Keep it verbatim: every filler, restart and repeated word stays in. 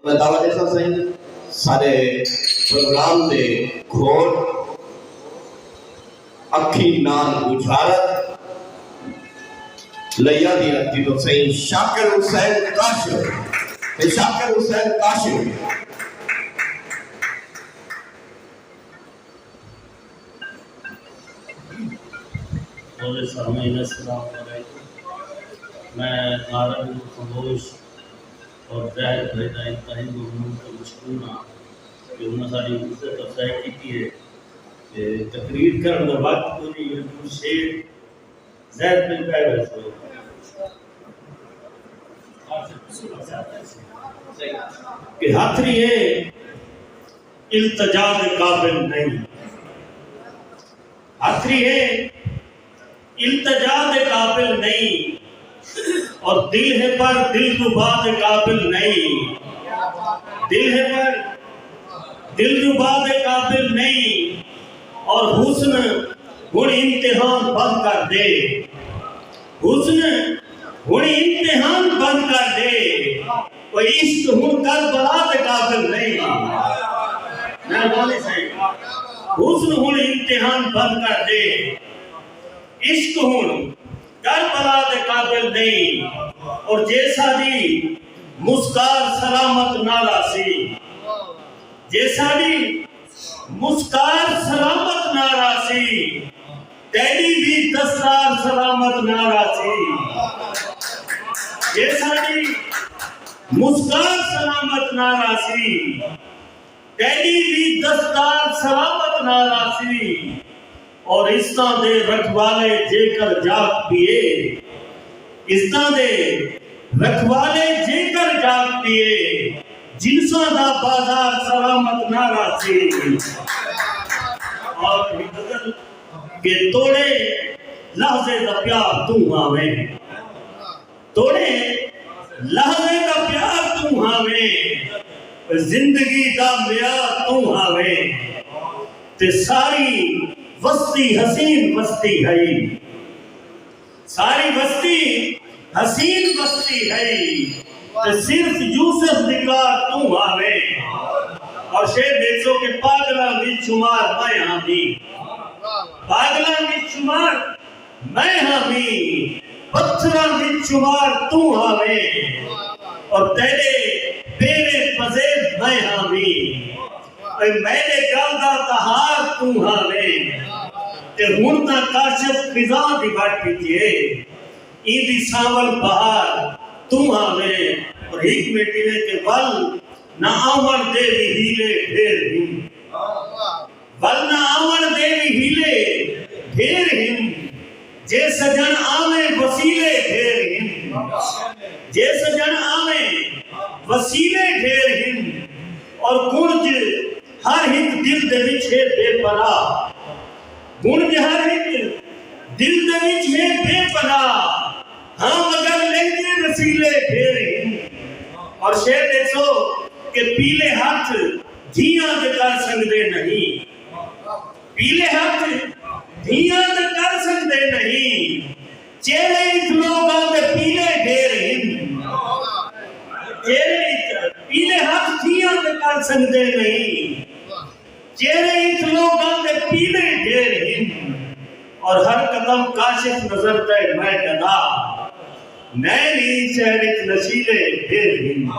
میں دعویٰ ݙیساں سائیں، سارے پروگرام دے گھوڑ اکھیں نال بجھارت لیا دی رکھتی تو سائیں شاکر حسین کاشف، تے شاکر حسین کاشف۔ سامعین السلام علیکم۔ میں نارائن خاموش اور زاہد بھائی دا انتہائی ممنون تے مشکور ہاں کہ انہاں ساݙی عزت افزائی کیتی ہے۔ تے تقریر کرݨ دا وقت کونی، اے ݙو شعر زاہد بھائی پڑھ ویسو کہ ہتھ ریہے التجا دے قابل نئیں، ہتھ ریہے التجا دے قابل نئیں، اور دل ہے پر دلربا دے قابل نئیں، دل ہے پر دلربا دے قابل نئیں، اور حسن ہݨ امتحان بند کر ݙے، حسن ہݨ امتحان بند کر ݙے۔ کوئی عشق ہݨ کربلا دے قابل نئیں۔ مہربانی سائیں، حسن ہݨ امتحان بند کر ݙے، عشق ہݨ کربلا دے قابل نئیں۔ اور جے ساݙی مسکار سلامت نہ راہسی، جے ساݙی مسکار سلامت نہ راہسی، تیݙی وی دستار سلامت نہ راہسی۔ جے ساݙی مسکار سلامت نہ راہسی، تیݙی وی دستار سلامت نہ راہسی۔ اور عزتاں دے رکھوالے جیکر جاگ پیئے، عزتاں دے رکھوالے جیکر جاگ پیئے، جنساں دا بازار سلامت نہ راہسی۔ اور ہک غزل کہ توڑے لحظے دا پیار توں ہاویں، توڑے لحظے دا پیار توں ہاویں، زندگی دا معیار توں ہاویں، تے ساری وستی حسین وستی ہئی، ساری وستی حسین وستی ہئی، تے صرف یوسف دی کار توں ہاویں۔ اور شعر ݙیکھسو کہ پاگلاں وچ شمار میں ہامی، پاگلاں وچ شمار میں ہامی، پتھراں وچ شمار توں ہاویں، اور تیݙے پیریں پزیب میں ہامی۔ اے میݙے گل دا تہار توں ہاویں، تے ہݨ تاں کاشف خزاں دی وٹ وچ اے، ایندی سانول بہار توں ہاویں۔ اور ہک منٹ ایویں کہ ول نہ آوݨ دے وی حیلے ڈھیر ہن، ول نہ آوݨ دے وی حیلے ڈھیر ہن، جے سڄݨ آویں وسیلے ڈھیر ہن، جے سڄݨ آویں وسیلے ڈھیر ہن، اور گنج ہر ہک دل دے وچ ہے بے پناہ، گنج ہر ہک دل دے وچ ہے بے پناہ، ہاں مگر لہجے رسیلے ڈھیر ہن۔ اور شعر ݙیکھسو کہ پیلے ہتھ دھیاں دے کر سڳدے نہیں، پیلے ہتھ دھیاں دے کر سڳدے نہیں، چہرے اچ لوکاں دے پیلے ڈھیر ہن، چہرے اچ پیلے ہتھ دھیاں دے کر سڳدے نہیں، چہرے اچ لوکاں دے پیلے ڈھیر ہن، اور ہر قدم کاشف نظر تے میں گدا، نئیں نئیں شہر اچ نشیلے ڈھیر ہن۔